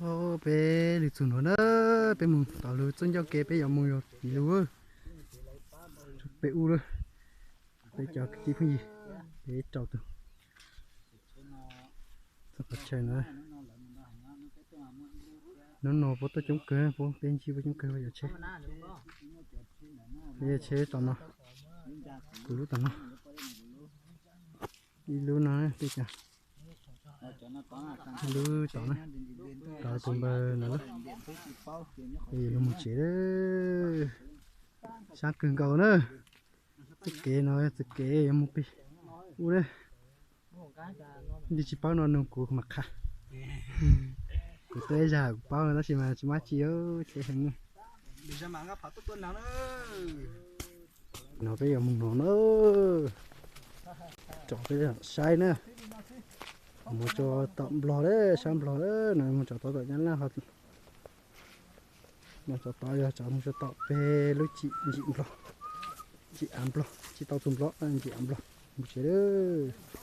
Peb lug txug nuav na, peb moog tom lug txoj ncauj kev peb yuav moog yog lug, peb ub lawm, peb cov kwv tij phooj ywg, peb rau tug txog qhov chaw na. Nub nua puab tuaj coob kawg, puab peb ntsib puab coob kawg yog tsheb. Peb yog tsheb tom no, kuv lub tom no, ib lub no tej cas, ib lub tom na, rau tug npawg no lawm. Peb yuav lug moog tsev lawm, saab kawg nkaus na. Txoj kev no txoj kev yuav moog peg ub na. Twb tsis paub no nug kuv mas qha. Kuv tuaj ib zag kuv paub tab sis mas tsis muaj dab tsi, tsev heev. No peb yuav moog no na, tsom peb saib na. Moog tso tom Nplog lawm, sab Nplog lawm no, moog tso tod tom Nyab Laj ho. No tso tod yog tso moog tso tom peg lub tsim ntsim Nplog, ntsim av Nplog, tsis tau tug Nplog, ntsim av Nplog. Moog tsev lawm.